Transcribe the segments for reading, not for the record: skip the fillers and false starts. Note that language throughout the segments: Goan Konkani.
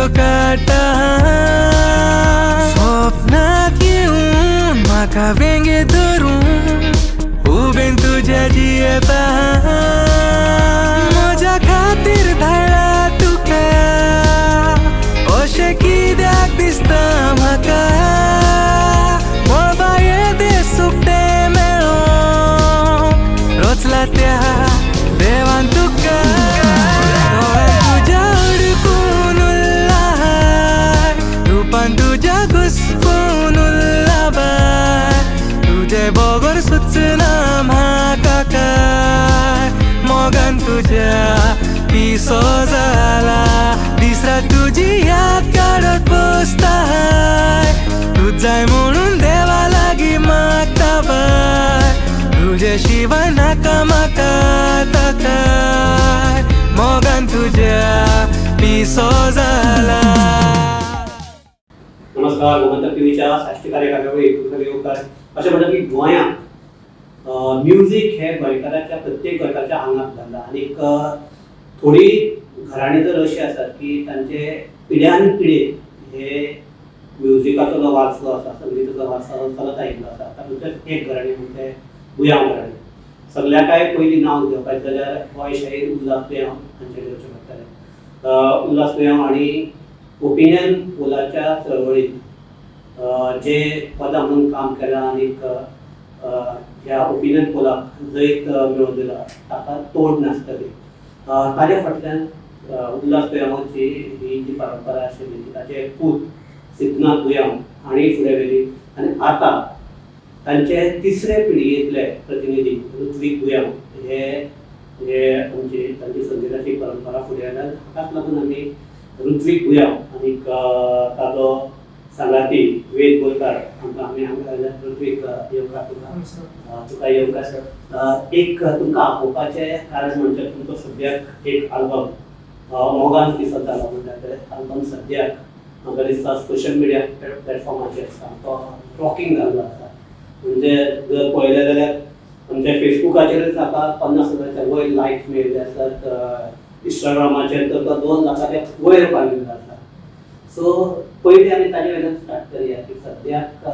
तुज्यो काडटा. स्वप्नात येवन म्हाका वेंगे धरून उबेन तुज्या जियेता. म्हज्या खातीर धाडला तुका अशें कित्याक दिसता म्हाका. मळबा येदें सुकतें मेळोंक रचला त्या देवान तुका. दोळ्यान तुज्या अडकून उरला, रुपान तुज्या घुसपून उरला बाय. तुजे बगर सुचना म्हाका काय, मोगान तुज्या पिसो जाला. दीस रात तुजी याद काडत बसता, तूं जाय म्हणून देवा लागीं मागता बाय. तुजे शिवाय नाका म्हाका आतां काय, मोगान तुज्या पिसो जाला. नमस्कार, गोमंतक टीव्हीच्या साश्टी कार्यावळीत तुमकां येवकार. अशें म्हणटात की गोंयांत म्युजीक हे गोंयकाराच्या, प्रत्येक गोंयकाराच्या आंगात घाल्लां आनीक थोडी घराणीं जर अशीं आसात की तांचे पिढ्यान पिढी हे म्युजिकाचो जो वारसो आसा, संगिताचो वारसो चलत आयिल्लो आसा. तातूंतलेंच एक घराणें म्हणजे बुयांव घराणें. सगळ्या काय पयलीं नांव घेवपाचें जाल्यार गोंय शाहीर उल्हास बुयांव हांचें घेवचें पडटलें. उल्हास बुयांव हांणी ओपिनियन पोलाच्या चळवळीत जे पदां म्हणून काम केलां आनीक ह्या ओपिनियन पोलाक जैत मेळोवन दिला, ताका तोड नासतली. ताज्या फाटल्यान उल्हास बुयांवाची ही जी परंपरा आशिल्ली ती ताचे पूत सिद्धनाथ बुयांव हांणी फुडें व्हेली आनी आतां तांचे तिसरे पिळगेंतले प्रतिनिधी ऋत्वीक बुयांव हे हे आमची तांची संगिताची परंपरा फुडें आयल्या. हाकाच लागून आमी ऋत्वीक बुयांव आनीक ताजो सांगाती वेद बोरकार हांकां आमी हांगा. ऋत्वीक, येवकार तुका. तुका येवकार. एक तुमकां आपोवपाचें कारण म्हणजे तुमचो सद्याक एक आल्बम मोगान पिसो जाला म्हणटा ते आल्बम सद्याक म्हाका दिसता सोशल मिडिया प्लॅटफॉर्माचेर सामको रॉकिंग जाल्लो आसा. म्हणजे जर पळयलें जाल्यार आमच्या फेसबुकाचेरच आतां 50 हजाराच्या वयर लायक्स मेळिल्ले आसात. इंस्टाग्रामाचेर तर तो 2 लाखाच्या वयर पाविल्लो आसा. सो पयलीं आमी ताजे वयल्यान स्टार्ट करया की सद्याक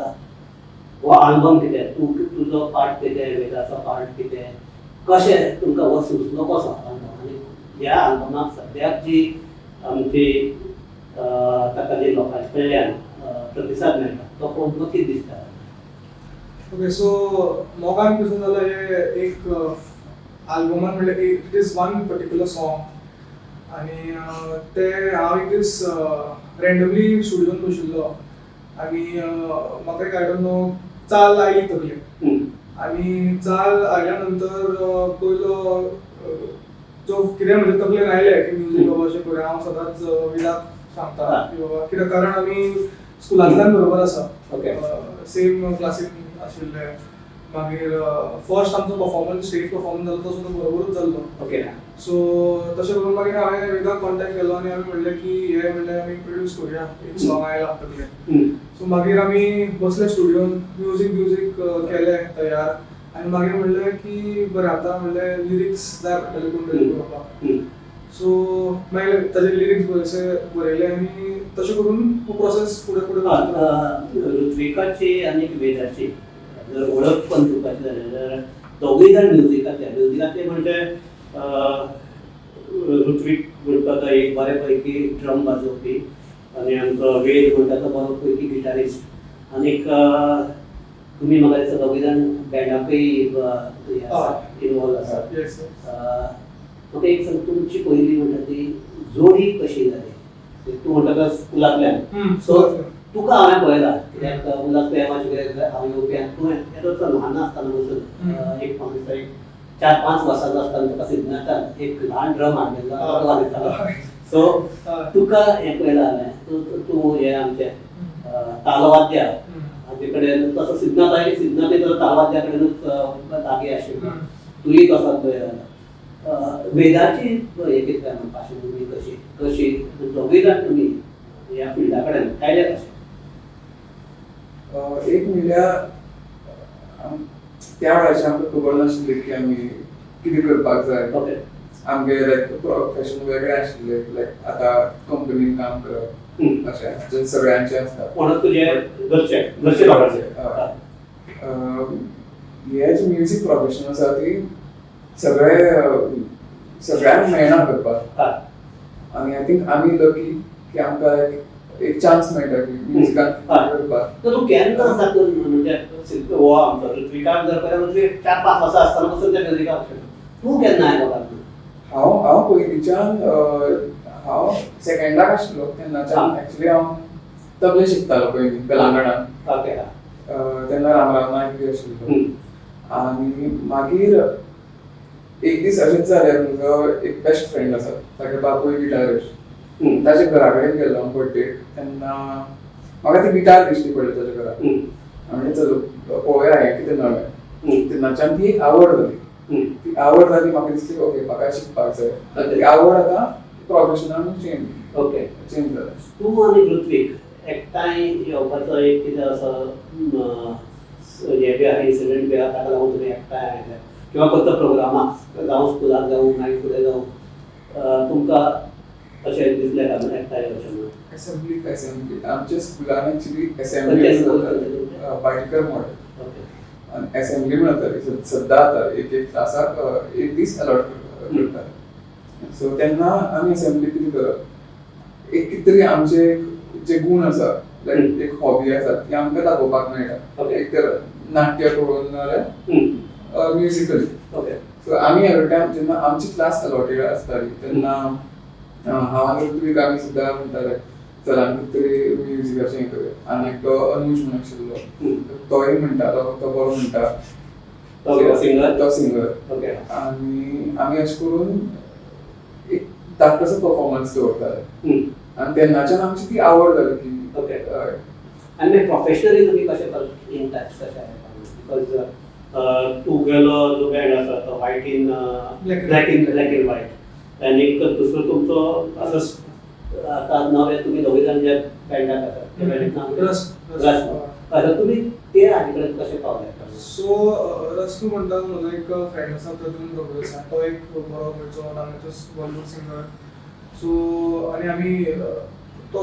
हो आल्बम कितें, तूं तुजो पार्ट कितें, वेदाचो पार्ट कितें, कशें तुमकां हो सुचलो कसो आल्बम आनी ह्या आल्बमाक सद्याक जी आमची ताका जी लोकां कडल्यान प्रतिसाद मेळटा तो पळोवन तुका कितें दिसता? ओके, सो मोगान पिसो जाला हे एक आल्बमान म्हणल्यार it is one particular song आनी ते हांव एक दीस रँडमली स्टुडियोन बशिल्लो आनी म्हाका एक, I don't know, चाल आयली तकलेन. आनी चाल आयल्या नंतर पयलो जो कितें म्हणजे तकलेन आयलें की म्युजीक बाबा अशें करूया. हांव सदांच वेदाक सांगता की बाबा कित्याक, कारण आमी स्कुलांतल्यान बरोबर आसा. सेम क्लासीन आशिल्ले. मागीर फर्स्ट आमचो परफॉर्मन्स, स्टेज परफॉर्मन्स जालो तो सुद्दां बरोबरूच जाल्लो. सो तशें करून मागीर हांवें वेदाक कॉन्टेक्ट केलो आनी हांवें म्हणलें की हे म्हणलें आमी प्रोड्यूस करुया, एक सॉंग आयला तकलेन. सो मागीर आमी बसले स्टुडियोन, म्युजीक ब्युजीक केलें तयार आनी मागीर म्हणलें की बरें, आतां म्हणलें लिरिक्स जाय पडटले कोण तरी बरोवपाक. सो मागीर ताजे लिरिक्स बरेसे बरयले आनी तशें करून हो प्रोसेस फुडें फुडें वचत रावलो. ऋत्विकाची आनी वेदाची जर वळख पण दिवपाची जाली जाल्यार दोगूय जाण म्युजिकांतले. म्युजिकांतले म्हणजे ऋत्विक म्हणटा तो एक बरे पैकी ड्रम वाजोवपी आनी आमचो वेद म्हणटा तो बरो पैकी गिटारिस्ट. आनीक तुमी म्हाका दिसता दोगूय जाण बँडाकय इनवॉल्व आसा. Yes. म्हाका एक सांग, तुमची पयली म्हणटा ती जोडी कशी जाली? तूं म्हणटा तो स्कुलांतल्यान. सो तुका हांवें पळयला, कित्याक उल्हास बुयांवाचे कितें हांव येवपी आनी तूं येदोच ल्हान आसतना पसून, एक म्हाका दिसता एक 4-5 वर्सांचो आसतना तुका सिद्धनाथान एक ल्हान ड्रम हाडलेलो, तो वाजयतालो. सो तुका हें पळयला हांवें, तूं तूं हें आमचें तालवाद्या हाजे कडेन तसो सिद्धनाथ आयले, सिद्धनाथ तर तालवाद्या कडेनूच लागीं आशिल्लो. तूंय तसोच पळयला. वेदाची हें कितें काय म्हणपाचें, तुमी कशी कशी दोगूय जाण तुमी ह्या फिल्डा कडेन आयले कशे? एक म्हणल्यार त्या वेळाचेर आमकां खबर नाशिल्लें की आमी कितें करपाक जाय. आमगे लायक प्रोफेशन वेगळें आशिल्लें, लायक आतां कंपनीन काम करप अशें जें सगळ्यांचें आसता. कोणाक तुजे घरचे घरचे लोकांचे. हय. हे जे म्युजीक प्रोफेशन आसा ती सगळे सगळ्यांक मेळना करपाक. आनी I think आमी लकी की आमकां एक चान्स मेळटा की म्युजिकान करपाक. तर तूं केन्ना साकून म्हणजे हो आमचो ऋत्विकाक जर पळयल्यार ऋत्विक 4-5 वर्सां आसतना पसून त्या म्युजिकाक, तूं केन्ना आयलो काय? हांव हांव पयलींच्यान, हांव सेकंडाक आशिल्लो तेन्नाच्यान एक्चुली हांव तबलें शिकतालो पयलीं तेलंगणान. तेन्ना रामराव नायक बी आशिल्लो. आनी मागीर एक दीस अशेंच जालें, म्हजो एक बेस्ट फ्रेंड आसा, तागे बापूय गिटारिस्ट, ताच्या घरा कडेन गेल्लो हांव बड्डेक, तेन्ना म्हाका ती गिटार दिश्टी पडली ताच्या घरा. हांवें चलो पळोवया हें कितें नवें. तेन्नाच्यान ती एक आवड जाली. ती आवड जाली, म्हाका दिसली ओके म्हाका शिकपाक जाय. ती आवड आतां प्रोफेशनान चेंज चेंज जाल्या. तूं आनी ऋत्विक एकठांय येवपाचो एक कितें असो हें बी आहा, इन्सिडंट बी आहा, ताका लागून तुमी एकठांय आयले किंवा खंयचो प्रोग्रामाक जावं स्कुलाक जावं मागीर फुडें जावं तुमकां अशें दिसलें काय म्हणून एकठांय येवचें म्हणून? एसेंब्ली, एसेंब्ली आमच्या स्कुलान एक्चुली खंयचें एसेंब्ली स्कूल? जाताली, भाटीकर मॉडेल. आनी एसेंब्ली म्हणटाली, सद्दां जाता, एक एक क्लासाक एक दीस अलॉट करताले. सो तेन्ना आमी एसेंब्ली कितें करप, एक कितें तरी आमचे जे गूण आसा, लायक एक हॉबी आसा ती आमकां दाखोवपाक मेळटा, एक तर नाट्य करून नाजाल्यार म्युजिकली. सो आमी एवरी टायम जेन्ना आमची क्लास अलॉटेड आसताली तेन्ना हांव आनी ऋत्विक आमी सुद्दां म्हणटाले चल आमी कितें तरी म्युजिकाचें हें करुया. आनी एकटो अनुज म्हणून आशिल्लो, तोय म्हणटालो, तो बरो म्हणटा. तो सिंगर? तो सिंगर. आनी आमी अशें करून एक धाकटोसो परफॉर्मन्स दवरताले आनी तेन्नाच्यान आमची ती आवड जाली की. हय. आनी मागीर प्रोफेशनली तुमी कशें इन टच कशें आयले? Because तूं गेलो जो बँड आसा तो white in black in white, आनी दुसरो तुमचो असो आतां नवे तुमी दोगूय जाण जे बँडाक आसात त्या बँडाक नांव? रस. रस. आतां तुमी ते हाजे कडेन कशें पावले? सो रस्मू म्हणटा म्हजो एक फ्रेंड आसा, प्रद्युम्न प्रभुदेसाय, तो एक बरो खंयचो नामनेचो बॉलिवूड सिंगर. सो आनी आमी तो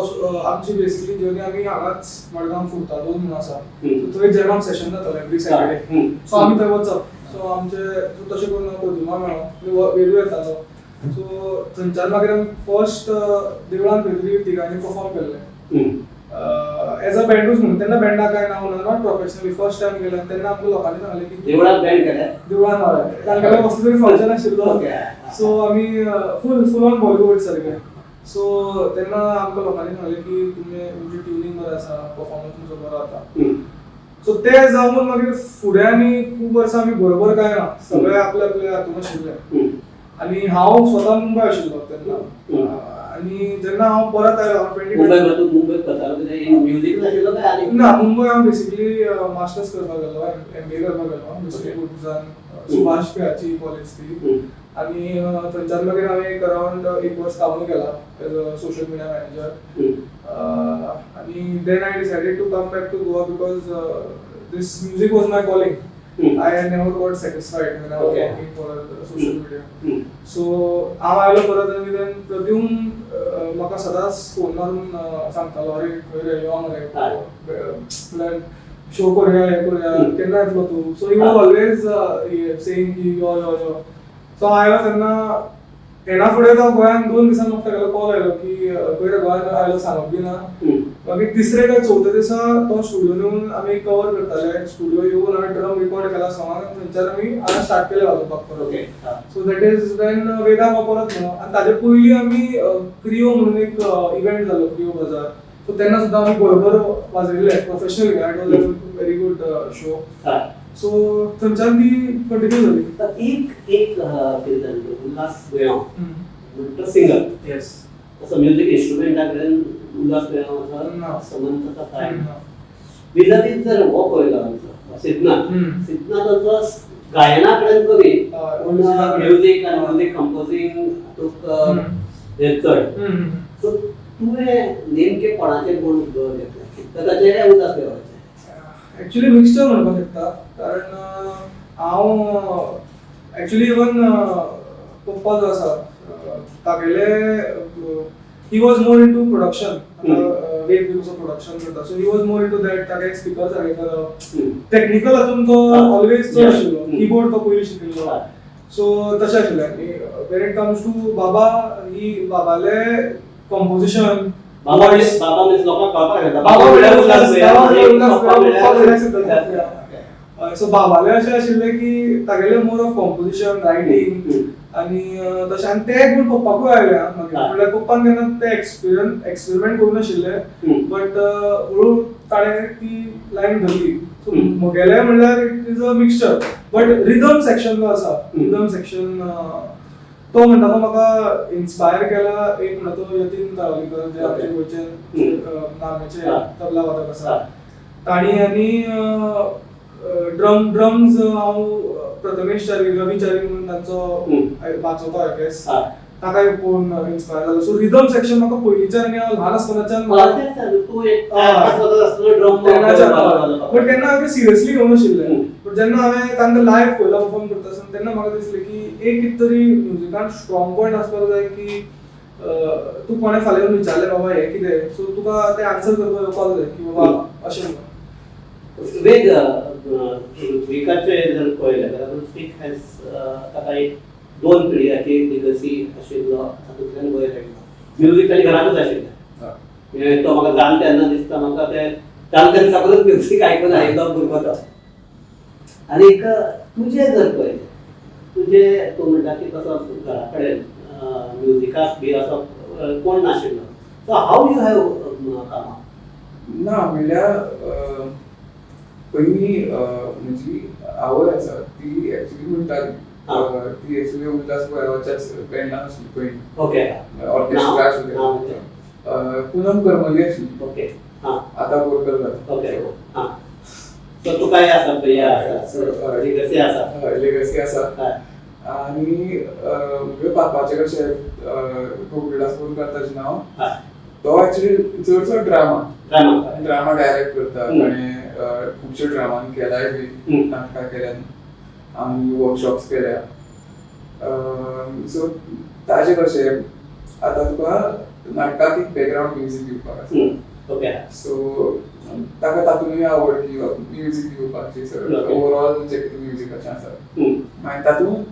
आमची बेसिकली जर्नी आमी हांगाच मडगांव फुर्तादोज म्हणून आसा, थंय जॅमाक सेशन जातालें एवरी सॅटर्डे. सो आमी थंय वचप. सो आमचे तशें करून हांव प्रद्युम्ना मेळ्ळो, वेलू येतालो. सो थंयच्यान मागीर आमी फर्स्ट देवळान खंय तरी तिगांनी परफॉर्म केल्लें एज अ बँडूच म्हणून. तेन्ना बँडा काय नांव ना, not professionally, first time गेले तेन्ना आमकां लोकांनी सांगलें की देवळाक बँड केलें? देवळान, हय, तांकां कसलो तरी फंक्शन आशिल्लो. सो आमी फूल फूल ऑन बॉलिवूड सारकें. सो तेन्ना आमकां लोकांनी सांगलें की तुमी तुमची ट्युनींग बरें आसा, परफॉर्मन्स तुमचो बरो जाता. सो ते जावन मागीर फुडें आनी खूब वर्सां आमी बरोबर काय ना, सगळे आपले आपले हातून आशिल्ले आनी हांव स्वता मुंबय आशिल्लो तेन्ना. आनी जेन्ना हांव परत आयलो 20 मुंबय, मुंबय करतालो म्युजीक आशिल्लो काय आनी? ना, मुंबय हांव बेसिकली मास्टर्स करपाक गेल्लो, एमबीए करपाक गेल्लो बेसिकली कुर्जान, सुभाष पियाची कॉलेज ती. आनी थंयच्यान मागीर हांवें एक अरावंड एक वर्स कामूय केलां as a social media manager. आनी then I decided to come back to Goa because this music was my calling. I never got satisfied when I was working for social media. So हांव आयलो परत आनी then Pradyumna म्हाका सदांच फोन मारून सांगतालो, अरे खंय रे, यो मरे, म्हळ्यार शो करूया, हें करूया, केन्ना येतलो तूं. So he was always saying की यो यो यो. सो हांव आयलो तेन्ना येना फुडें तो गोंयांत 2 दिसान म्हाका तागेलो कॉल आयलो की खंय रे, गोंयांत आयलो सांगप बी ना. मागीर तिसरे काय चवथ्या दिसा तो स्टुडियो येवन आमी कवर करताले, स्टुडियो येवन हांवें ड्रम रिकॉर्ड केला सॉंगाक, थंयच्यान आमी हांगा स्टार्ट केलें वाजोवपाक परत. So that is when Veda परत न्हू. आनी ताजे पयलीं आमी क्रियो म्हणून एक इव्हेंट जालो, क्रियो बाजार, सो तेन्ना सुद्दां आमी बरोबर वाजयल्ले professionally. It was a very good show. So थंयच्यान ती कंटिन्यू जाली. एक एक कितें जालें, उल्हास बुयांव म्हणटा सिंगर. येस. असो म्युजीक इन्स्ट्रुमेंटा कडेन उल्हास बुयांव ना. संबंद काय विजातीत जर हो पळयलो आमचो सिद्धनाथ, सिद्धनाथाचो गायना कडेन कमी पूण म्युजीक आनी म्युजीक कंपोजींग हातूंत हें चड. सो तुवें नेमकें कोणाचें गुण घेतलें, सिद्धनाथाचें काय उल्हास बुयांवाचें? एक्चुली मिक्सचर म्हणपाक शकता, कारण हांव एक्चुली इवन पप्पा जो आसा तागेले he was more into production. वेद बी कसो प्रोडक्शन करता, so he was more into that. ताका एक स्पिकर सारकें करप, टॅक्निकल हातून तो ऑलवेज चड आशिल्लो. किबोर्ड तो पयलीं शिकिल्लो, सो तशें आशिल्लें. आनी when it comes to बाबा, ही बाबाले कंपोजिशन. बाबा बाबा मीन्स लोकांक कळपाक जाय. बाबा म्हणल्यार म्हणल्यार उल्हास. उल्हास, पप्पा. सो बाबाले अशें आशिल्लें की तागेले मोर ऑफ कंपोजिशन, रायटींग आनी तशें. आनी ते गुण पप्पाकूय आयले मागीर. म्हणल्यार पप्पान केन्ना ते एक्सपेरिमेंट करूं नाशिल्ले, बट हळू ताणें ती लायन धरली. सो म्हगेलें म्हणल्यार it is a mixture, but rhythm section जो आसा, रिदम सेक्शन तो म्हणटा तो म्हाका इन्स्पायर केला एक म्हणटा तो यतीन ताळवलीकर, जे आमचे गोंयचे नामेचे तबला वादक आसा ताणी. आनी ड्रम्स हांव प्रथमेश च्यारी, रवी च्यारी म्हणून तांचो वाचोवतो, I guess, ताका एक पळोवन इन्स्पायर जालो. सो रिदम सेक्शन म्हाका पयलींच्यान आनी हांव ल्हान आसतनाच्यान. तूं एक ड्रम. बट केन्ना हांवें सिरियसली घेवंक नाशिल्लें. बट जेन्ना हांवें तांकां लायव्ह पळयला परफॉर्म करता आसतना, तेन्ना म्हाका दिसलें की एक कितें तरी म्युजिकान स्ट्रॉंग पॉयंट आसपाक जाय की तूं कोणें फाल्यां येवन विचारलें, बाबा हें कितें, सो तुका तें आन्सर करपाक येवपाक जाय की बाबा अशें म्हणून. वेद, ऋत्विकाचे जर पळयलें जाल्यार ऋत्विक हॅज ताका एक दोन पिळग्याची लिगसी आशिल्लो. तातूंतल्यान वयर आयलो. म्युजीक ताच्या घरांतूच आशिल्लें. म्हणजे तो म्हाका जाण तेन्ना दिसता, म्हाका ते जाण तेन्ना साकूनच म्युजीक आयकून आयिल्लो भुरगो तो. आनीक तुजें जर पळयलें, तुजें तूं म्हणटा की कसो घरा कडेन म्युजिकाक बी असो कोण नाशिल्लो, so how you have come? ना म्हणल्यार पयलीं म्हजी आवय आसा ती एक्चुली म्हणटाली. ती एक्चुली उल्हास गोंयच्याच बँडान आसली पयलीं. ऑर्केस्ट्रा आशिल्लें. पुनम करमली आशिल्ली. ओके हां आतां बोरकर जाता. ओके, हां, सो तुका हें आसा, हें आसा, लिगसी आसा. हय, लेगसी आसा. आनी म्हगे पापाचें कशें, गोकुळदास बोरकर ताजें नांव. तो एक्चुली चडसो ड्रामा ड्रामा. ड्रामा डायरेक्ट करता. ताणें खुबशे ड्रामान केलाय बी, नाटकां केल्यात आनी वर्कशॉप्स केल्या. सो ताजें कशें, आतां तुका नाटकाक एक बॅकग्रावंड म्युजीक दिवपाक आसा. सो ताका तातूंतय आवड की म्युजीक दिवपाची, सगळें ओवरऑल जें कितें म्युजिकाचें आसा. मागीर तातूंत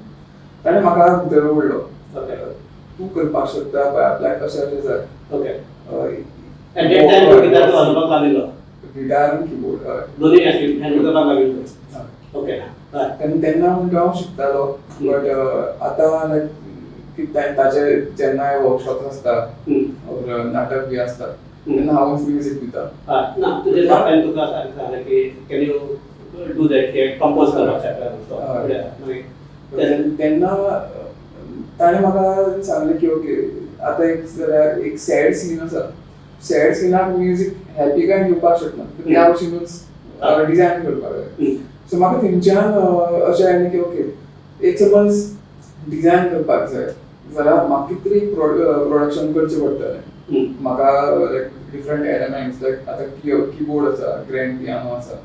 ताणें म्हाका भितर ओडलो, तूं करपाक शकता पळय आपल्याक, अशें अशें जाय. At that time तो गिटार वाजोवपाक लागिल्लो? गिटार आनी किबोर्ड, हय. दोनूय आशिल्ले, हँडल करपाक लागिल्लो. ओके, हय. आनी तेन्ना म्हणटा हांव शिकतालो, बट आतां लायक की ताजे जेन्ना वर्कशॉप्स आसता or नाटक बी आसता, तेन्ना हांवूच म्युजीक दिता. हय, ना, तुजे बापायन तुका सांगलें की can you do that, compose करपाक शकता? हय. मागीर तेन्ना ताणें म्हाका सांगलें की ओके, आतां एक जाल्यार एक सॅड सीन आसा, सॅड सिनाक म्युजीक हॅपी काय दिवपाक शकना, त्या भशेनूच डिझायन करपाक जाय. सो म्हाका थंयच्यान अशें आयलें की ओके, एक समज डिझायन करपाक जाय जाल्यार म्हाका कितें तरी प्रोडक्शन करचें पडटलें. म्हाका लायक डिफरंट एलिमेंट्स, लायक आतां किबोर्ड आसा, ग्रँड पियानो आसा,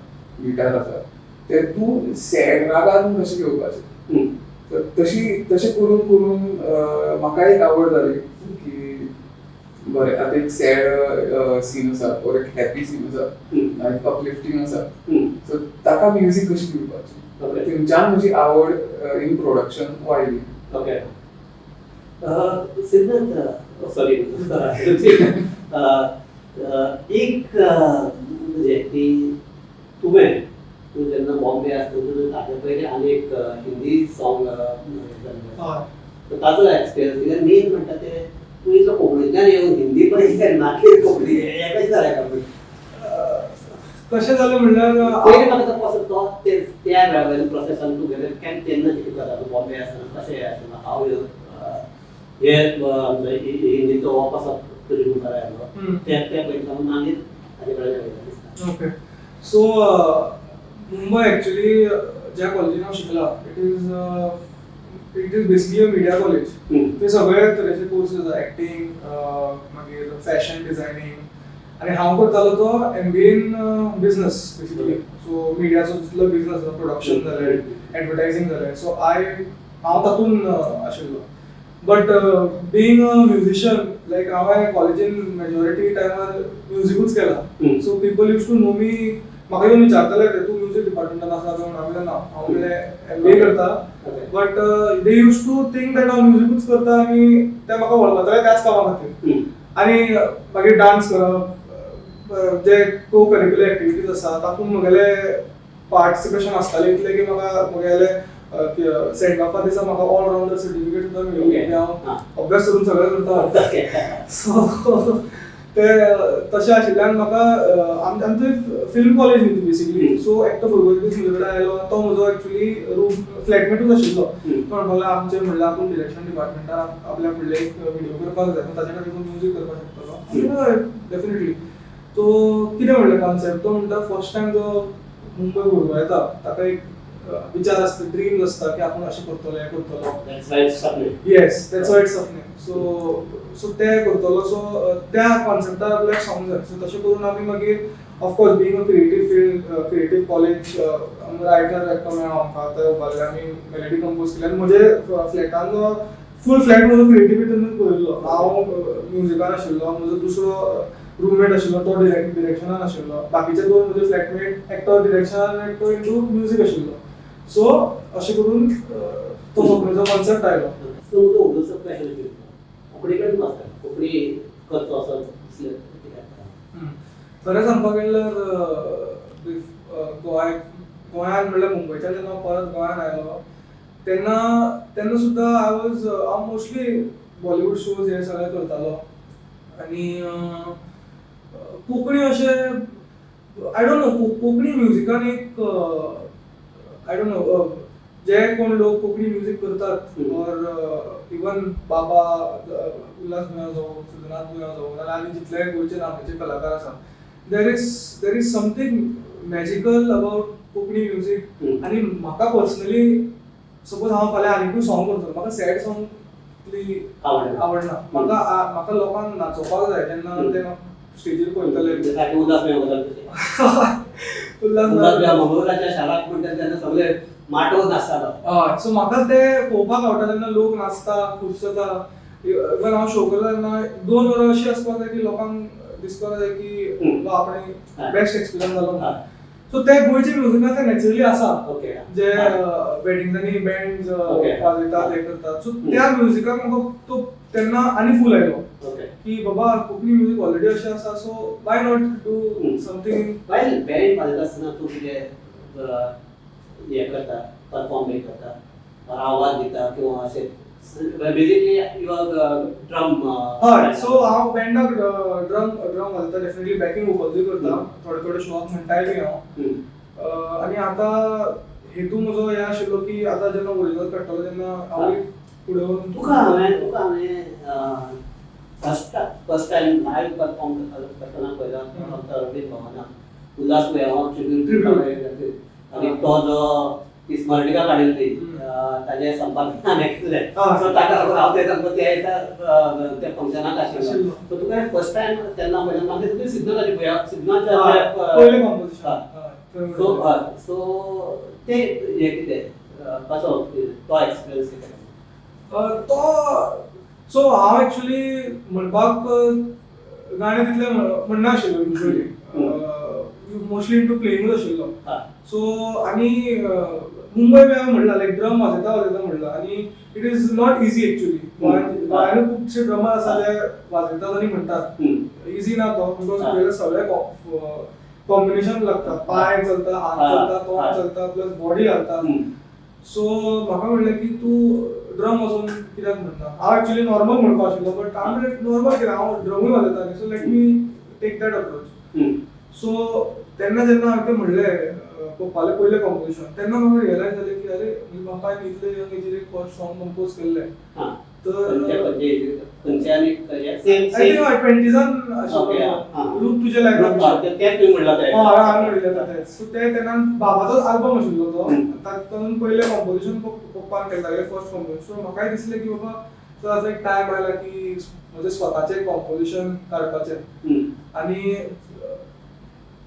गिटार आसा, ते तूं सॅड रागान कशें घेवपाचें. तर तशी तशें करून करून म्हाका एक आवड जाली की बरें, आतां एक सॅड सीन आसा ओर एक हॅपी सीन आसा, लायक अपलिफ्टींग आसा, सो ताका म्युजीक कशी दिवपाची. थंयच्यान म्हजी आवड इन प्रोडक्शन वाडली. ओके, सिद्धांत, सॉरी, एक म्हणजे की तुवें तूं जेन्ना बॉम्बे आसतना तुवें ताजे पयलीं आनी एक हिंदी सॉंग. ताचो एक्सपिरियन्स कित्याक मेन म्हणटा ते तूं इतलो कोंकणींतल्यान येवन हिंदी पयलीं, मागीर कोंकणी, हें कशें जालें काय? कशें जालें म्हणल्यार पयलीं म्हाका तो कसो तो ते त्या वेळा वयलो प्रोसेसान तूं गेले केन्ना, तेन्ना कितें करता तूं बॉम्बे आसतना, कशें आसतना, हांव हे आमचो हिंदीचो हो कसो तुजे मुखार आयलो, ते ते पयलीं सावन मागीर ताजे कडेन दिसता. ओके, सो मुंबय एक्चुअली ज्या कॉलेजीन हांव शिकला, it is basically a media college. ते सगळे तरेचे कोर्सेस आसा, एक्टींग, मागीर फॅशन डिझायनींग, आनी हांव करतालो तो MBA in business basically. So मिडियाचो जितलो बिझनस आसा, प्रोडक्शन जालें, एडवर्टायझींग जालें, सो हांव तातूंत आशिल्लो. But being a musician, like हांवें कॉलेजीन मेजॉरिटी टायमार म्युजिकूच केला. So people used to know me. म्हाका येवन विचारताले ते, तूं म्युजीक डिपार्टमेंटान आसा काय म्हणून. हांवें ना, हांव म्हणलें एमबीए करता. But they used to think that हांव म्युजिकूच करता आनी ते म्हाका वळखताले त्याच कामा खातीर. आनी मागीर डान्स करप, जे को करिक्युलर एक्टिविटीज आसा तातूंत म्हगेले पार्टिसिपेशन आसतालें इतलें की म्हाका म्हगेले सेंड ऑफा दिसा म्हाका ऑलराउंडर सर्टिफिकेट सुद्दां मेळ्ळी की हांव अभ्यास करून सगळें करता. सो ते तशें आशिल्ल्यान म्हाका आमची फिल्म कॉलेज न्ही ती बेसिकली. सो एकटो भुरगो एक दीस म्हजे कडेन आयलो, तो म्हजो एक्चुली रूम फ्लॅटमेटूच आशिल्लो. तो म्हणपाक लागलो, आमचें म्हणल्यार आपूण डिरेक्शन डिपार्टमेंटान आपल्याक म्हणलें एक व्हिडियो करपाक जाय, ताच्या खातीर तूं म्युजीक करपाक शकतलो डेफिनेटली. तो कितें म्हणलें कॉन्सेप्ट, तो म्हणटा फर्स्ट टायम जो मुंबय भुरगो येता ताका एक विचार आसता, ड्रीम्स आसता की आपूण अशें करतलो, हें करतलो. That's why it's Sapne. Yes, that's why it's Sapne. So ते करतलो. सो त्या कॉन्सेप्टार आपल्याक सॉंग जाय. सो तशें करून आमी मागीर, of course, being a creative field, creative college, writer एकटो मेळ्ळो आमकां. आतां उबारले आमी, मेलडी कंपोज केली आनी म्हजे फ्लॅटान फूल फ्लॅट म्हजो क्रिएटिविटीनूच भरिल्लो. हांव म्युजिकान आशिल्लो, म्हजो दुसरो रुममेट आशिल्लो तो डिरेक्शनान आशिल्लो, बाकीचे दोन म्हजे फ्लॅटमेट एकटो डिरेक्शनान, एकटो इंटू म्युजीक आशिल्लो. सो अशें करून तो सपनेचो कॉन्सेप्ट आयलो. सो तुजो उलोवचो क्वेश्चन आशिल्लो, कोंकणी कडेन आसता, कोंकणी करचो असो दिसलें कित्याक? खरें सांगपाक गेल्यार गोंय गोंयांत म्हणल्यार मुंबयच्यान जेन्ना हांव परत गोंयांत आयलो तेन्ना सुद्दां I was हांव मोस्टली बॉलिवूड शोज हे सगळे करतालो आनी कोंकणी अशें I don't know, Konkani म्युजिकान एक I don't know, जे कोण लोक कोंकणी म्युजीक करतात ऑर इवन बाबा उल्हास बुयांव जावं, सिद्धनाथ बुयांव जावं, नाल्यार आनी जितले गोंयचे नामनेचे कलाकार आसा, there is something magical about Konkani music. आनी म्हाका पर्सनली, सपोज हांव फाल्यां आनिकूय सॉंग करतलो, म्हाका सॅड सॉंग इतली आवडना. आवडना. म्हाका लोकांक नाचोवपाक जाय जेन्ना ते स्टेजीर पळयतले. सारकें उल्हास बुयांव गजाल तशें. उल्हास उल्हास बुयांव मंगळूराच्या शाराक म्हणटा तेन्ना सगळे माटोव नाचतालो. हय, सो म्हाका ते पळोवपाक आवडटा जेन्ना लोक नाचता, खूश जाता. इवन हांव शो करता तेन्ना 2 वरां अशी आसपाक जाय की लोकांक दिसपाक जाय की वा, आपणे बेस्ट एक्सपिरियन्स जालो. सो ते गोंयचे म्युजिकान ते नॅचरली आसा, जे वेडिंग्सांनी बँड वाजयतात, हे करतात. सो त्या म्युजिकाक म्हाका तो तेन्ना आनी फूल आयलो की बाबा, कोंकणी म्युजीक ऑलरेडी अशें आसा, so why not do something? While band वाजयता आसतना तूं कितें हें करता, परफॉर्म बी करता or आवाज दिता किंवा अशें, बेसिकली you are drum? हय, सो हांव बँडाक ड्रम घालता डेफिनेटली, बॅकिंग वोकल्सूय करता, थोडे थोडे शोआक म्हणटाय बी हांव. आनी आतां हेतू म्हजो हें आशिल्लो की आतां जेन्ना ओरिजिनल काडटलो तेन्ना हांवूय फुडें वचून तुका हांवें फर्स्ट टायम लायव्ह परफॉर्म करतना पळयला आमच्या रवींद्र भवनाक उल्हास बुयांवाक ट्रिब्यूट आनी तो जो ती स्मरणिका काडिल्ली ताजें संपादन हांवें केल्लें. सो ताका लागून हांव ते सामको त्या दिसा त्या फंक्शनाक आशिल्लो. सो तुका फर्स्ट टायम तेन्ना पळयला, मागीर तुवें सिद्धनाची पळया, सिद्धनाच्या पयलें कॉम्पोजिशन. सो सो ते हें कितें, कसो तो एक्सपिरियन्स कितें? तो सो हांव एक्चुली म्हणपाक गाणें तितलें म्हणनाशिल्लो युजली, मोस्टली इंटू प्लेइंगूच आशिल्लो. सो आनी मुंबय बी हांवें म्हणलां, लायक ड्रम वाजयता वाजयता म्हणलां आनी it is not easy actually. गोंयांत खुबशे ड्रमर आसा जे वाजयतात आनी म्हणटात. इजी ना तो, because तुगेले सगळे कॉम्बिनेशन लागता, पांय चलता, हात चलता, तोंड चलता, प्लस बॉडी घालता. सो म्हाका म्हणलें की तूं ड्रम वाजोवन कित्याक म्हणटा? हांव एक्चुली नॉर्मल म्हणपा आशिल्लो, बट हांव म्हणलें नॉर्मल कितें, हांव ड्रमूय वाजयता न्ही, so let me take that approach. So तेन्ना जेन्ना हांवें तें म्हणलें, पप्पालें पयलें कॉम्पोजिशन, तेन्ना म्हाका रियलायज जालें की अरे, बापायन इतले यंग एजीर एक फर्स्ट सॉंग कंपोज केल्लें. तर खंयचे आनी सेम I think ट्वेंटीजान आशिल्लो, रूप तुजें लायक. तेच तुवें म्हणलां तें. हय, हांवें म्हणिल्लें तें. सो तें तेन्ना बाबाचोच आल्बम आशिल्लो तो, तातूंत पयलें कॉम्पोजिशन पप्पान केलें, तागेलें फर्स्ट कॉम्पोजिशन. सो म्हाकाय दिसलें की बाबा, सो आतां एक टायम आयला की म्हजें स्वताचें कॉम्पोजिशन काडपाचें. आनी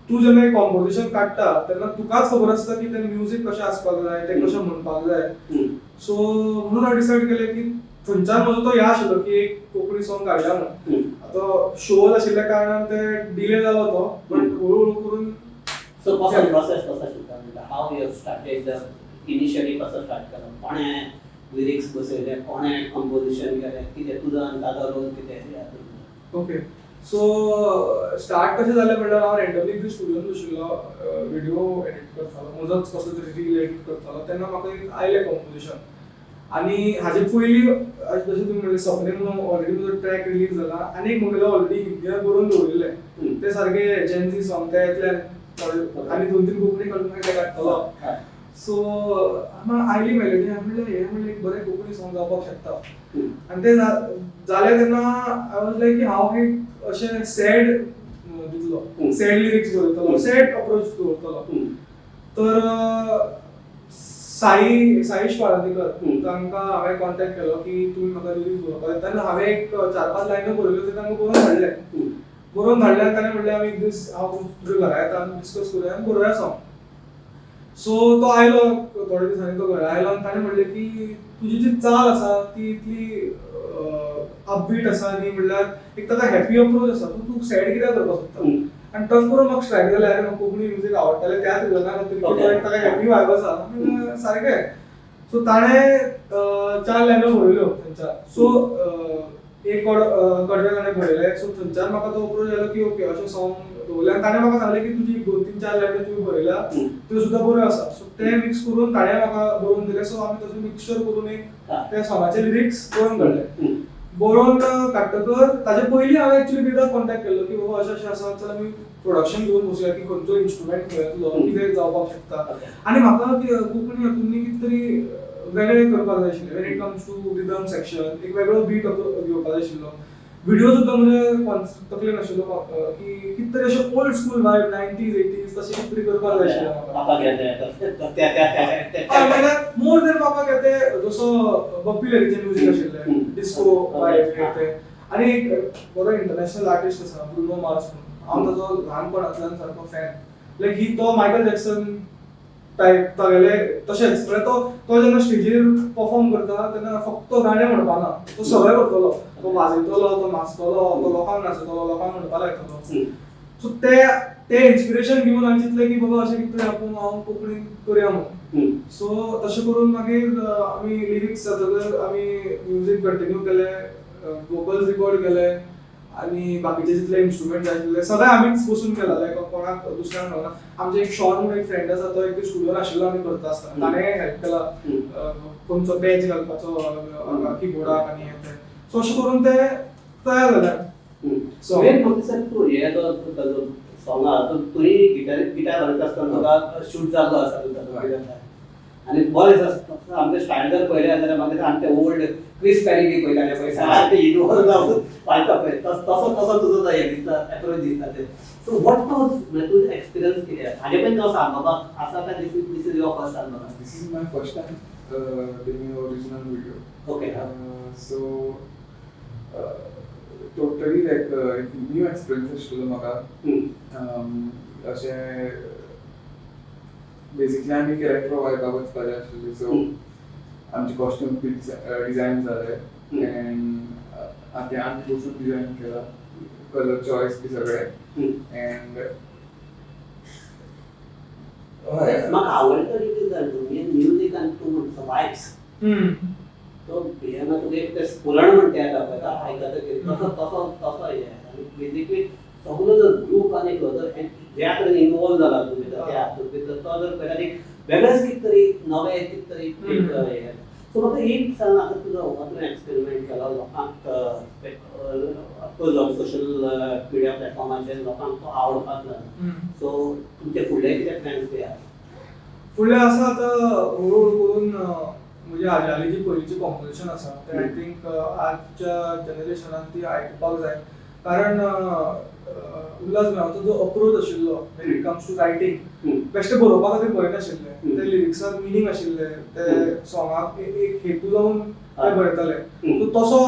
तूं जेन्ना एक कॉम्पोजिशन काडटा तेन्ना तुकाच खबर आसता की तें म्युजीक कशें आसपाक जाय, तें कशें म्हणपाक जाय. सो म्हणून हांवें डिसायड केलें की थंयच्यान म्हजो तो हे आशिल्लो की एक कोंकणी सॉंग काडया म्हणून. आतां शोज आशिल्ल्या कारणान ते डिले जालो तो, बट हळू हळू करून. सो कसो प्रोसेस कसो शिकता म्हणटा, how you started the initially, कसो स्टार्ट केलो, कोणें लिरिक्स बसयले, कोणें कंपोजिशन केलें, कितें तुजो आनी ताजो रोल कितें हातूंत? ओके, सो स्टार्ट कशें जालें म्हणल्यार, हांव रँडमली एक दीस स्टुडियोन बशिल्लो, व्हिडिओ एडिट करतालो, म्हजोच कसलो तरी रील एडिट करतालो, तेन्ना म्हाका एक आयलें कंपोजिशन. आनी हाजे पयलीं जशें तुमी म्हणलें, सपने म्हणून ऑलरेडी म्हजो ट्रॅक रिलीज जाला आनी एक म्हगेलो ऑलरेडी हिंदीन बरोवन दवरिल्लें. ते सारके जेनझी सॉंग ते येतले थोडे आनी दोन तीन कोंकणी घालून मागीर ते काडटलो. सो आयली मेलोडी, हांवें म्हणलें, हें म्हणलें एक बरें कोंकणी सॉंग जावपाक शकता. आनी ते जालें तेन्ना I was लायक की हांव एक अशें सॅड दितलो, सॅड लिरिक्स बरयतलो, सॅड अप्रोच दवरतलो. तर साईश पाळंदीकर, तांकां हांवें कॉन्टेक्ट केलो की तुमी म्हाका लिरिक्स बरोवपाक जाय. तेन्ना हांवें एक चार पांच लायन्यो बरयल्यो, त्यो तांकां बरोवन धाडले. बरोवन धाडले आनी ताणें म्हणलें, आमी एक दीस हांव तुज्या घरा येता आनी डिस्कस करुया आनी बरोवया सॉंग. सो तो आयलो, थोड्या दिसांनी तो घरा आयलो आनी ताणें म्हणलें की तुजी जी चाल आसा ती इतली अपबीट आसा आनी म्हणल्यार एक ताका हॅपी अप्रोच आसा, पूण तूं सॅड कित्याक करपाक सोदता? आनी टक करून म्हाका स्ट्रायक जालें, अरे, म्हाका कोंकणी म्युजीक आवडटालें त्याच रिजना खातीर की तो एक ताका हॅपी वायब आसा. म्हणल्यार सारकें. सो ताणें चार लायन्यो बरयल्यो थंयच्यान. सो एक कडवें ताणें बरयलें. सो थंयच्यान म्हाका तो अप्रोच आयलो की ओके, अशें सॉंग दवरलें आनी ताणें म्हाका सांगलें की तुजी दोन तीन चार लायन्यो तुवें बरयल्या त्यो सुद्दां बऱ्यो आसा. सो ते मिक्स करून ताणें म्हाका बरोवन दिलें. सो आमी तशें मिक्सचर करून एक त्या सॉंगाचे लिरिक्स बरोवन काडले. बरोवन काडटकर ताजे पयलीं हांवें एक्चुअली वेदाक कॉन्टेक्ट केल्लो की बाबा, अशें अशें आसा, चल आमी प्रोडक्शन घेवन बसुया की खंयचो इन्स्ट्रुमेंट खंय येतलो, कितें जावपाक शकता. आनी म्हाका कोंकणी हातून न्ही कितें तरी वेगळें करपाक जाय आशिल्लें. When it comes to rhythm section, एक वेगळो बीट घेवपाक जाय आशिल्लो. व्हिडिओ सुद्दां म्हणजे तकलेन आशिल्लो की कितें तरी अशें old school vibe, 90s, 80s तशें कितें तरी करपाक जाय आशिल्लें म्हाका. पापा घेते त्या त्या त्या. हय, म्हणल्यार मोर देन पापा घेते, जसो बप्पी लहरीचें म्युजीक आशिल्लें, डिस्को वायब ते. आनी एक बरो इंटरनॅशनल आर्टिस्ट आसा, ब्रुनो मार्स म्हणून, हांव ताजो ल्हानपणांतल्यान सारको फॅन. लायक ही तो मायकल जॅक्सन टायप तागेले तशेंच, म्हळ्यार तो तो जेन्ना स्टेजीर परफॉर्म करता तेन्ना फक्त गाणें म्हणपाना, तो सगळें करतलो. तो वाजयतलो, तो नाचतलो, तो लोकांक नाचयतलो, लोकांक म्हणपाक लायतलो. सो ते ते इन्स्पिरेशन घेवन हांवें चिंतलें की बाबा, अशें कितें तरी आपूण हांव कोंकणीन करुया म्हणून. सो तशें करून मागीर आमी लिरिक्स जातकर आमी म्युजीक कंटिन्यू केलें, वोकल्स रिकॉर्ड केले आनी बाकीचे जितले इन्स्ट्रुमेंट जाय आशिल्ले सगळे आमीच बसून केला. लायक कोणाक दुसऱ्यांक सांगना. आमचे एक शॉन म्हणून एक फ्रेंड आसा, तो एक दीस स्टुडियोन आशिल्लो आमी करता आसतना, ताणें हेल्प केला, खंयचो बॅच घालपाचो किबोर्डाक आनी हें तें. सो अशें करून ते तयार जालें. सो मेन म्हाका दिसता, तूं हे जो ताजो सॉंग आहा, तो तुवें गिटार वाजयता आसतना तुका शूट जाल्लो आसा तुजो गिटार आनी बरें दिसता. आमचे स्टायल जर पळयलें जाल्यार म्हाका दिसता आमचे ओल्ड क्रिस पॅरी बी पळयताले पळय, सारकें इनवॉल्व जावन वाजता पळय, तसो तसो तुजो तो हें दिसता, एप्रोच दिसता ते. सो what was, म्हणजे तुजो एक्सपिरियन्स कितें हाजे पयलीं तो सांग बाबा, आसा काय this is your first album? This is my first time doing an original video. So totally like new experience आशिल्लो म्हाका. अशें बेसिकली आमी कॅरेक्टर वायपाक वचपाचें आशिल्लें, सो आमचे कॉस्ट्यूम डिझायन जाले एंड आतां आमी बसून डिझायन केला, कलर चॉयस बी सगळें एंड हय. म्हाका आवडटा it is music आनी तूं म्हणटा वायब्स, तो हें ना, तुका एक तें स्फुरण म्हणटा येता पळय, आयकतकीर तसो तसो तसो हें. आनी बेसिकली सगलो जो ग्रूप आनी जो ज्या कडेन इनवॉल्व जाला तूं भितर, त्या हातूंत भितर तो जर पळयता एक वेगळेंच कितें तरी नवें कितें तरी एक हें. सो म्हाका एक सांग, आतां तुजो हो तुवें एक्सपेरिमेंट केलो, लोकांक ऑफकोर्स सोशल मिडिया प्लॅटफॉर्माचेर लोकांक तो आवडपाक लागलो, सो तुमचे फुडले कितें प्लॅन्स बी आसा? फुडलें आसा, आतां हळू हळू करून म्हजी हाजी जी पयलींची कॉम्पोजिशन आसा तें I think आजच्या जनरेशनान ती आयकुपाक जाय, कारण उल्हास भावाचो जो अप्रोच आशिल्लो when it comes to writing, बेश्टे बरोवपा खातीर बरयनाशिल्ले, ते लिरिक्साक मिनींग आशिल्ले, ते सॉंगाक एक हेतू जावन ते बरयताले. सो तसो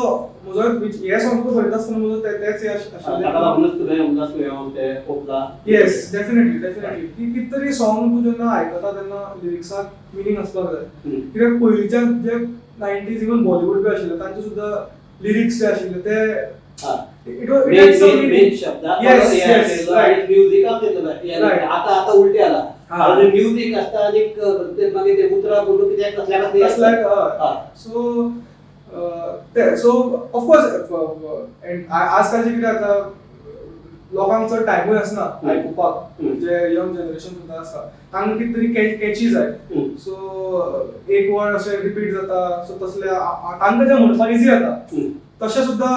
म्हजो हे सॉंग बरयता आसतना म्हजो तेच हे ताका आशिल्ले. लागूनच तुवें उल्हास तुवें ते ओपला. येस, डेफिनेटली डेफिनेटली, की कितें तरी सॉंग तूं जेन्ना आयकता तेन्ना लिरिक्साक मिनींग आसपाक जाय, कित्याक पयलींच्या जे 90s even Bollywood बी आशिल्ले, तांचे सुद्दां लिरिक्स जे आशिल्ले ते it was main शब्दाक म्युझिकाक दितलो. आतां आतां उलटे आला, म्युझिक आसता आनी मागीर ते उतरां बोलून कित्याक कसल्या कसले. सो ते सो ऑफकोर्स आजकालचे कितें जाता, लोकांक चड टायमूय आसना आयकुपाक. जे यंग जनरेशन सुद्दां आसा तांकां कितें तरी कॅची जाय. सो एक वर्ड अशें रिपीट जाता, सो तसले तांकां जें म्हणपाक इजी जाता, तशें सुद्दां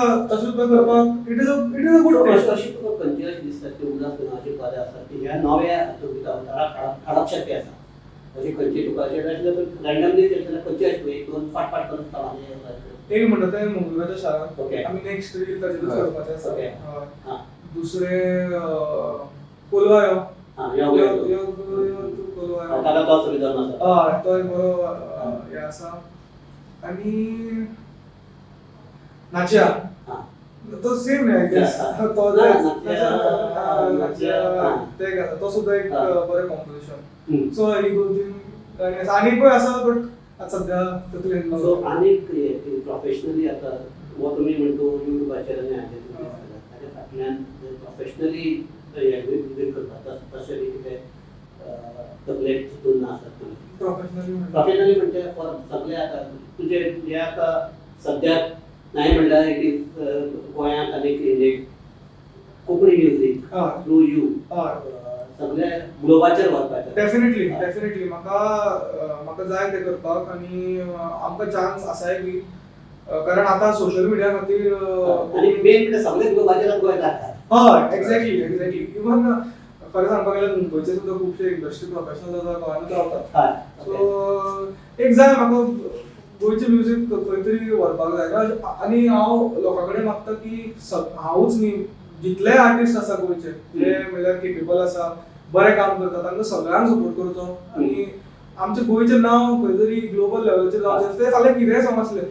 करपाक it is a good अशी अशी तुका खंयची अशी दिसता की उल्हास नांवाची पदां आसात की ह्या नव्या हातूंत अवताराक हाडप शक्य आसा, अशी खंयची तुका अशें रँडमली जाल्यार खंयची अशी एक दोन फाट फाट करून तोंडांत? एक म्हणटा तें मंगळूराच्या शारांत. आमी नेक्स्ट रील ताचेरूच करपाचें आसा. दुसरें कोलवा यो. यो यो यो यो तूं कोलवा यो. ताका तोच रिदम आसा. हय, तो एक बरो हें आसा. आनी नाच्या, तो सेम न्ही I guess. तो नाच्या ते एक आसा, तो सुद्दां एक बरें कॉम्पोजिशन. सो ही दोन तीन गाणी आसा, आनीकूय आसा बट आतां सद्या तकलेन. सो आनीक प्रोफेशनली आतां हो तुमी म्हणतो युट्यूबाचेर आनी हाचेर तुमी ताच्या फाटल्यान प्रोफेशनली म्युजीक करता तशें बी कितें तकलेक चिंतून आसत तुमी? प्रोफेशनली? प्रोफेशनली म्हणजे फॉर सगळे आतां तुजे हे आतां सद्याक नाही म्हणल्यार it is गोंयांत आनी इंडियेक कोंकणी म्युजीक थ्रू you सगळे ग्लोबाचेर व्हरपाचें. डेफिनेटली डेफिनेटली, म्हाका म्हाका जाय तें करपाक आनी आमकां चान्स आसाय बी, कारण आतां सोशल मिडिया खातीर आनी मेन म्हणजे सगळे ग्लोबाचेर गोंय जाता. हय, एक्झॅक्टली. इवन खरें सांगपाक गेल्यार मुंबयचे सुद्दां खुबशे इंडस्ट्री प्रोफेशनल आसा, गोंयांतूच रावतात. सो एक जाय म्हाका गोंयचें म्युजीक खंय तरी व्हरपाक जाय आनी हांव लोकां कडेन मागता की हांवूच न्ही, जितले आर्टिस्ट आसा गोंयचे जे म्हणल्यार केपेबल आसा, बरें काम करता, तांकां सगळ्यांक सपोर्ट करचो आनी आमचें गोंयचें नांव खंय तरी ग्लोबल लेवलाचेर जावचें. तें फाल्यां कितेंय सॉंग आसलें,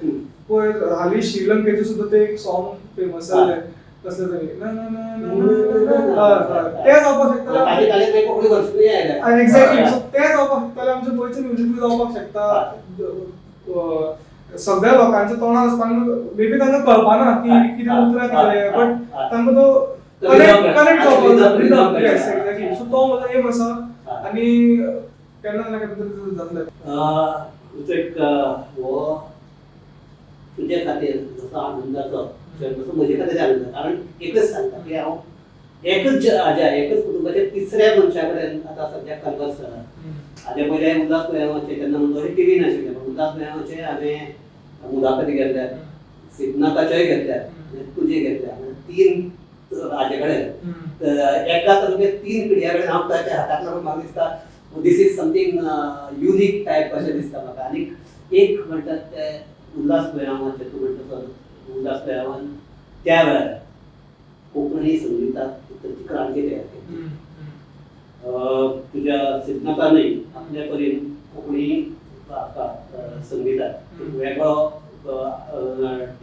पळय हालीं श्रीलंकेचें सुद्दां तें एक सॉंग फेमस जाल्लें, कसलें तरी ना ना ना ना ना ना, हय हय, तें जावपाक शकता. ताजे ताजे कोंकणी वर्सनूय आयलें. एक्झॅक्टली, सो तें जावपाक शकता, आमचें गोंयचें म्युजीक जावपाक शकता, सगळ्या लोकांच्या तोंडार आसपाक. मे बी तांकां कळपाना की कितें उतरां कितें, बट तांकां तो कनेक्ट जावपाक. येस, एक्झॅक्टली. सो तो म्हजो एम आसा आनी केन्ना ना केन्ना तरी जातलें. एक हो तुजे खातीर जसो आनंदाचो तसो म्हजे खातीर आनंद, कारण एकच सांगता की हांव एकच हाज्या एकच कुटुंबाच्या तिसऱ्या मनशा कडेन आतां सद्याक कन्वर्स जाला. हाजे पयले उल्हास बुयांवाचे, तेन्ना म्हणतो टिवी नाशिल्लें, पूण उल्हास बुयांवाचे हांवें मुलाखती घेतल्या, सिद्धनाथाच्योय घेतल्या, तुजे घेतल्या, तीन हाजे कडेन एका तुगे तीन पिढ्या कडेन हांव ताच्या हाताक लागून म्हाका दिसता this is something unique type अशें दिसता म्हाका. आनी एक म्हणटात ते उल्हास बुयांवाचे, तूं म्हणटा तसो उल्हास बुयांवान त्या वेळार कोंकणी संगिताक ताची क्रांती तयार केली. तुज्या सिद्धनाथानूय आपल्या परीन कोंकणी संगिताक एक वेगळो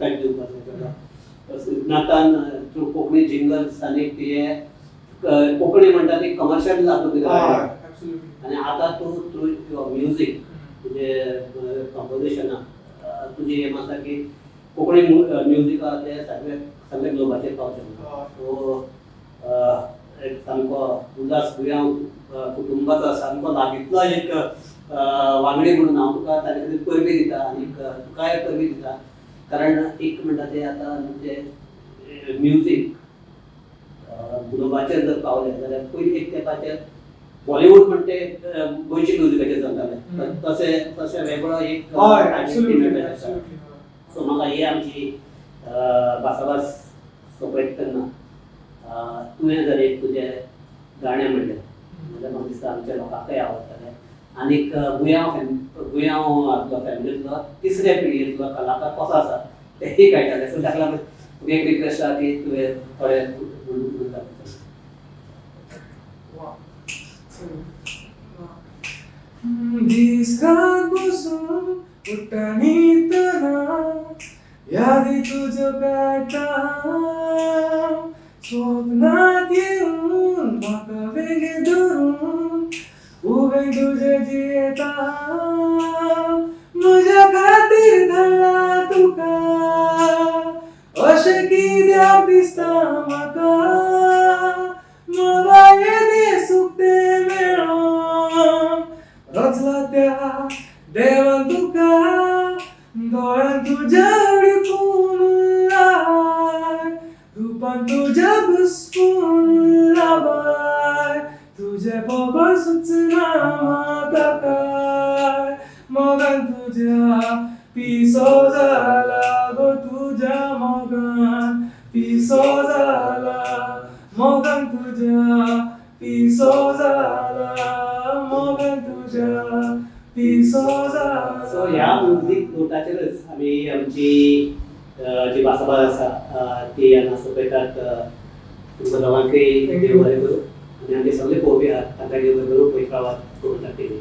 टच दिवपाचो केलो. सिद्धनाथान थ्रू कोंकणी जिंगल्स आनी ते कोंकणी म्हणटा ती कमर्शियल हातूंत. आनी आतां तूं थ्रू your music, तुजें कंपोजिशनां, तुजी एम आसा की कोंकणी म्युजीक आहा तें सगळे सगळे ग्लोबाचेर पावचें. सो एक सामको उल्हास बुयांव कुटुंबाचो सामको लागींतलो एक वांगडी म्हणून हांव तुका ताजे खातीर परबीं दिता आनी तुकाय परबीं दिता, कारण एक म्हणटा तें आतां आमचें म्युजीक ग्लोबाचेर जर पावलें जाल्यार पयलीं एक तेंपाचेर बॉलिवूड म्हणटे गोंयचे म्युजिकाचेर चलतालें, तशें तशें वेगळो एक. सो म्हाका ही आमची भासाभास सोंपयता तेन्ना तुवें जर एक तुजें गाणें म्हणलें जाल्यार म्हाका दिसता आमच्या लोकांकय आवडटलें. आनीक बुयांव बुयांव आपलो फॅमिलींतलो तिसऱ्या पिळगेंतलो कलाकार कसो आसा तेंय कळटलें. सो ताका लागून तुका एक रिक्वेस्ट आसा की तुवें थोडें म्हणून दाखयतलें. दीस रात बसून उठ्ठा न्हिदतना यादी तुज्यो काडटा, स्वप्नात येवन म्हाका वेंगेंत धरून उबें तुजें जियेता, म्हज्या खातीर. तुझे बगर सुचना म्हाका काय, मोगान तुज्या पिसो जाला गो, तुज्या मोगान पिसो जाला, मोगान तुज्या पिसो जाला, मोगान तुज्या पिसो जाला. सो ह्या म्युजीक नोटाचेरच आमी आमची जी भासाभास आसा ती हांगा सोंपयतात. तुमकां दोगांकय Thank you. देव बरें करूं आनी आमचे सगळे पळोवपी आहात तांकां देव बरें करूं. पयत रावात गोमंतक टीवी.